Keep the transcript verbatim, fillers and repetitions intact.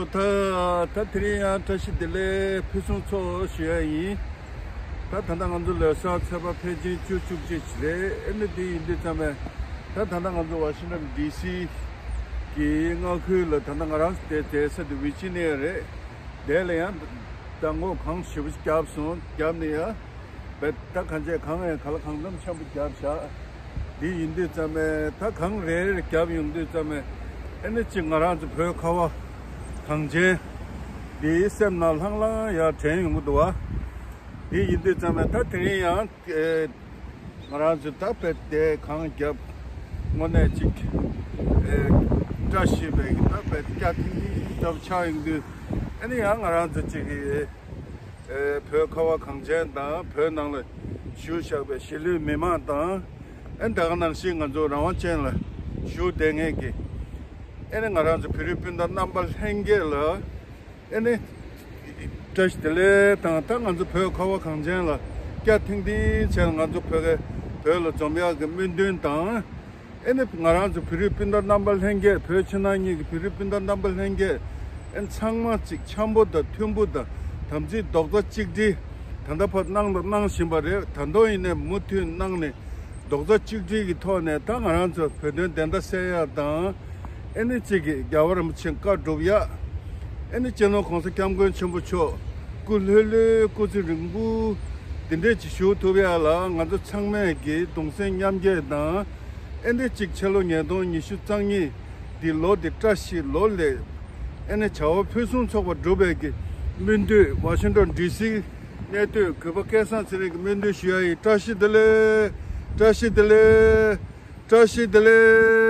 ད་ད་དེ་རིང་ཡང་བཀྲ་ཤིས་བདེ་ལེགས་ཕུན་སུམ་ཚོགས་ཞུ་ཡ་ཡིན། ད་ད་ལྟ་ང་ཚོ་ལོ་གསར་ཚེས་པ་ཕལ་ཆེར་བཅུ་བཅུ་གཅིག་རེད། ཨེ་ནི་དེ་ཡིན་དུས་ཙམ་པས་ད་ད་ལྟ་ང་ཚོ་ཝ་ཤིང་ཊོན་ཌི་སི་གི་མངའ་ཁུལ་ལ་ད་ལྟ་ང་རང་ཚོ་བསྡད་བསྡད་ས་དེ་ཝི་ཇི་ནི་ཡ་རེད། དེ་ལ་ཡང་མདང་དགོང་གངས་ཞེ་པོ་ཅིག་བརྒྱབ་སོང་། བརྒྱབ་ནས་ཡ་བས་ད་གང་བྱས་གངས་ཡང་ག་ལ་གང་འཚམ་ཆེན་པོ་བརྒྱབ་བཞག་འདི་ཡིན་དུས་ཙམ་པས་ད་གངས་རེ་རེ་བརྒྱབ་ཡོང་དུས་ཙམ་པས་ཨེ་ནི་ཅིག་ང་རང་ཚོ་བོད་ཁ་བ་གངས་ཅན་འདིའི་སེམས་ནང་ལྷང་ལྷང་ཡར་དྲན་ཡོང་གི་འདུག་བ། འདི་ཡིན་དུས་ཙམ་པས་ད་དེ་རིང་ཡང་ཨེ་ང་རང་ཚོ་ད་བས་དེ་གངས་བརྒྱབ་དངོས་གནས་ཅིག་ཨེ་བཀྲ་ཤིས་པའི་ད་བས་སྐྱ་ཐིང་ཐིང་ལྟ་བུ་ཆགས་ཡོང་དུས་ཨེ་ནི་ཡང་ང་རང་ཚོ་ཅིག་གི་ཨེ་བོད་ཁ་བ་གངས་ཅན་དང་བོད་ནང་ལ་བཞུགས་བཞག་པའི་གཞིས་ལུས་མི་མང་དང་། ཨེ་ད་ག་ནང་བཞིན་ང་ཚོ་རང་དབང་ཅན་ལ་བཞུགས་བསྡད་མཁན་གྱི་ཨེ་ནི་ང་རང་ཚོ་བོད་རིགས་སྤུན་ཟླ་རྣམ་པ་ལྷན་རྒྱས་ལ་ཨེ་ནི་བཀྲ་ཤིས་བདེ་ལེགས་དང་། ད་ང་ཚོ་བོད་ཁ་བ་གངས་ཅན་ལ་སྐྱ་ཐིང་ཐིང་བྱས་ང་ཚོ་བོད་སྐད་བོད་ལ་འཛོམས་ཡག་གི་སྨོན་འདུན་དང་། ཨེ་ནི་ང་རང་ཚོ་བོད་རིགས་སྤུན་ཟླ་རྣམ་པ་ལྷན་རྒྱས། བོད་ཕྱི་ནང་གཉིས་ཀྱི་བོད་རིགས་སྤུན་ཟླ་རྣམ་པ་ལྷན་རྒྱས་ཨེ་ནི་ཚང་མ་གཅིག་འཆམ་པོ་དང་མཐུན་པོ་དང་། དམ་ཚིག་རྡོག་རྩ་གཅིག་སྒྲིལ། ད་ལྟ་བར་གནང་དང་གནང་བཞིན་པ་རེད། ད་དུང་ཡིན་ནའི་མུ་མཐུད་གནང་ནས་རྡོག་རྩ་གཅིག་སྒྲིལ་གྱི་ཐོག་ནས་ད་ང་རང་ཚོ་བོད་དོན་བདེན་མཐའ་གསལ་ཡག་དང་། ཨེ་ནི་གཅིག་གི་རྒྱལ་བ་རིན་པོ་ཆེ་བཀའ་སྒྲུབ་ཡག་ཨེ་ནི་སྤྱི་ནོར་གོང་ས་སྐྱབས་མགོན་ཆེན་པོ་མཆོག་སྐུ་ལྷོད་ལྷོད་སྐུ་ཚེ་རིང་པོ་འདི་འདྲས་ཅིག་བཞུགས་ཐུབ་ཡག་ལ་ང་ཚོ་ཚང་མས་ཀྱི་གདུང་སེམས་མཉམ་སྐྱེད་དང་། ཨེ་འདི་གཅིག་ཕྱི་ལོ་ཉིས་སྟོང་ཉི་ཤུ་རྩ་གཉིས་འདི་ལོ་འདི་བཀྲ་ཤིས་ལོ་ལེགས། ཨེ་ནི་བྱ་བ་ཕུན་སུམ་ཚོགས་པ་འགྲུབ་པའི་གི་སྨོན་འདུན། ཝ་ཤིང་ཊོན་ཌི་སི་གནས་སྡོད་གུས་པ་སྐལ་བཟང་ཚེ་རིང་གི་སྨོན་འདུན་ཞུ་ཡ་ཡིན། བཀྲ་ཤིས་བདེ་ལེགས། བཀྲ་ཤིས་བདེ་ལེགས། བཀྲ་ཤིས་བདེ་ལེགས།